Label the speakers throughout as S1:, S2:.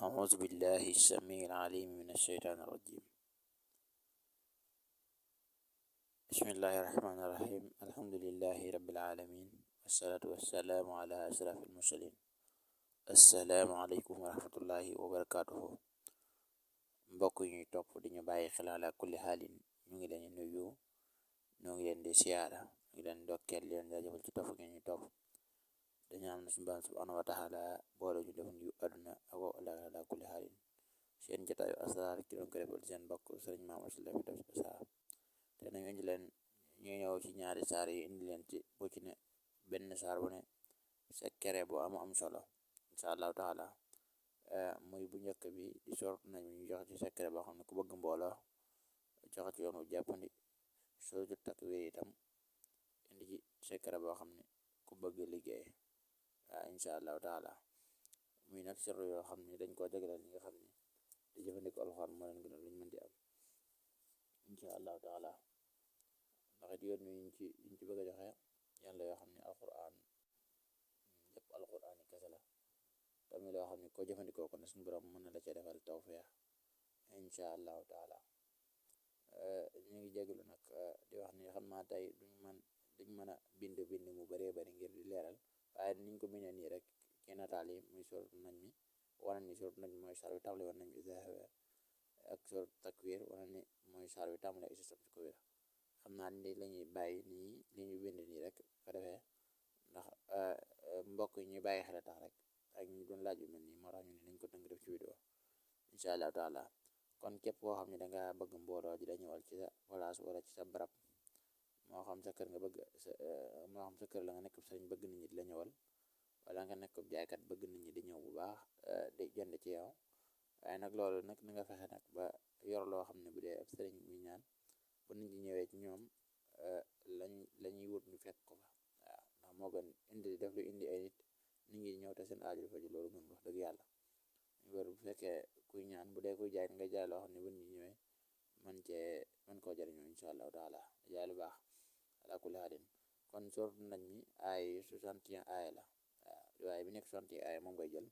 S1: أعوذ بالله السميع العليم من الشيطان الرجيم. بسم الله الرحمن الرحيم. الحمد لله رب العالمين، والصلاة والسلام على أشرف المرسلين. السلام عليكم ورحمة الله وبركاته. mbokk yi ñuy topp di ñu bàyyi xel ala kulli xaalin, ñu ngi leen di nuyu, ñu ngi leen di siyaara, ñu ngi leen dokkeel leen jaajëfal ci topp gi ñuy topp. dañu am na suñu Boroom subhaanahu wa taala boole ñu def yu àdduna ak àllaaxira ala kulli xaalin. seen jotaayu asraar ki doon ko defal seen mbokk sëriñ Mamadou Sylla mi def ci saar te nañu indi leen ñu ñëw ci ñaari saar yi, indi leen ci bu ci ne benn saar bu ne sekkere bu am solo insha allahu taala. muy bu njëkk bi di sort nañ ñu jox ci sekkere boo xam ne ku bëgg mbooloo joxe ci yoonu jàppandi. sootu takwir itam indi ci sekkere boo xam ne ku bëgg liggéey insha allahu taala. muy nag sirru yoo xam ne dañ koo jagleel ñi nga xam ne di jëfandikoo alxuraan moo leen gënal luñ mën di am insha allahu taala. ndax it yoon yuñ ci bëgg a joxe yàlla yoo xam ne alxuraan lépp alxuraan yi kese la tamit loo xam ne koo jëfandikoo ko ne suñu borom mën na la ca defal tawfeex insha allahu taala. ñu ngi jégalu nag di wax ni xam naa tey duñ mën a bind mu bëree bëri ngir di leeral, waaye niñ ko bindee nii rek ci nataal yi muy sortu nañ mi wane ni sortu nañ mooy saar wi tàmbali woon nañ izaaha ak sortu takwir wane ni mooy saar wi tàmbali ak istisab ko wér. xam naa ni lañuy bàyyi nii li ñu bind nii rek ko defee ndax mbokk yi ñuy bàyyi xel tax rek ak ñu doon laaj yu mel nii moo tax ñu ne nañ ko tënk def ci vidéo insha allahu taala. kon képp koo xam ne danga bëgg mbooloo di la ñëwal ci sa place wala ci sa barab, moo xam sa kër nga bëgg moo xam sa kër la nga nekk sëriñ bëgg nit ñi di la ñëwal, wala nga nekk jaaykat bëgg nit ñi di ñëw bu baax di jënd ci yow. waaye nag loolu nag ni nga fexe nag ba yor loo xam ne bu dee ab sëriñ muy ñaan bu nit ñi ñëwee ci ñoom lañuy wut ñu fekk ko fa. waaw ndax moo gën indi def lu indi ay nit ñi ñëw te seen aaju fa ji loolu gën wax dëgg yàlla. bu fekkee kuy ñaan bu dee kuy jaay nga jaay loo xam ne bu nit ñi ñëwee mën koo jëriñoo insha allahu taala jaay lu baax ala kulli haalin. kon sortu nañ mi ay 61 aaya la. waaye bi nekk 61 aaya moom ngay jël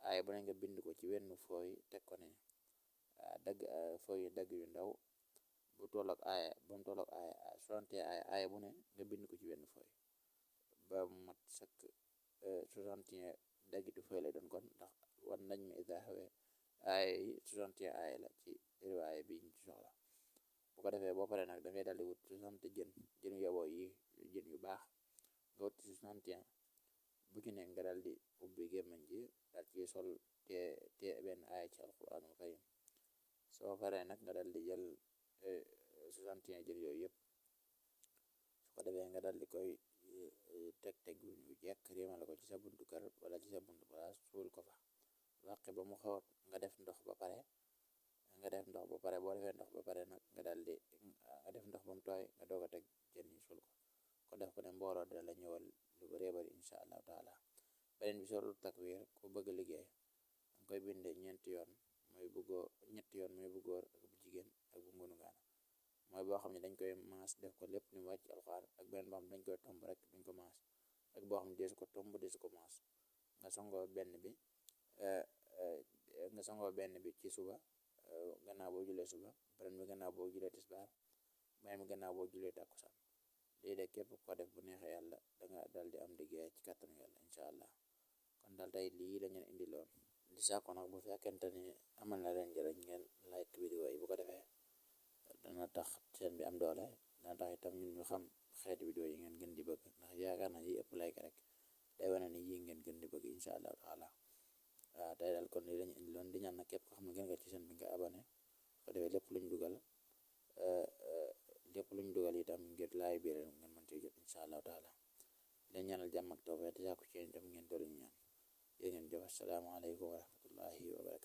S1: aaya bu ne nga bind ko ci wenn fooy teg ko ne dagg fooy yu dagg yu ndaw bu tolloog aaya ba mu tolloog aaya 61 aaya bu ne nga bind ko ci wenn fooy ba mu mat sëkk 61 daggitu fooy lay doon. kon ndax wan nañ mi iza hawa aaya yi 61 aaya la ci riwaaya bi ñu ci soxla. bu ko defee boo paree nag da ngay daldi wut 60 jën yoboo yi jën yu baax nga wut 61 bu ci ne nga daldi ubbi gémmañ ji dal ci sol te benn aaya ci alquranul karim. soo paree nag nga daldi jël 61 jën yooyu yëpp su ko defee nga daldi koy teg yu ñu jekk réemale ko ci sa buntu kër wala ci sa buntu place suul ko fa wàqe ba mu xawat nga def ndox ba pare boo defee ndox ba pare nag nga def ndox ba mu tooy nga doog a teg jën yi suul ko def ko ne mbooloo dina la ñëwal lu bëree bëri insha allahu taala. beneen bi sortu takwir ku bëgg liggéey danga koy binde ñetti yoon mooy bu góor ak bu jigéen ak bu ngunu gaana. mooy boo xam ne dañ koy maas def ko lépp ni mu wàcc alxaar, ak beneen boo xam ne dañ koy tomb rek duñ ko maas, ak boo xam ne deesu ko tomb deesu ko maas. nga songoo benn bi ci suba gannaaw boo julee suba, beneen bi gannaaw boo julee tisbaar, beneen bi gannaaw boo julee takkusaan. lii de képp ko def bu neexee yàlla danga dal di am liggéey ci kàttanu yàlla insha allah. kon daal tey lii lañu indi loon di sàkko nag bu fekkente ni amal na leen njëriñ ngeen like vidéo yi. bu ko defee dana tax chaîne bi am doole, dana tax itam ñun ñu xam xeeti vidéo yi ngeen gën di bëgg, ndax yaakaar na yi ëpp like rek day wane ni yi ngeen gën di bëgg insha allahu taala. waaw tey daal kon lii lañu indi loon di ñaan nag képp ko xam ne gën nga ci chaîne bi nga abonné. ko defee lépp luñ dugal itam ngir laay biir ngeen mën ci jot insha allahu taala. leen ñaanal jàmm ak tawfeex te sàkku ci yéen itam ngeen doolu ñu ñaan. jërë ngeen jëf. assalaamu aleykum wa rahmatullahi wa barakatuh.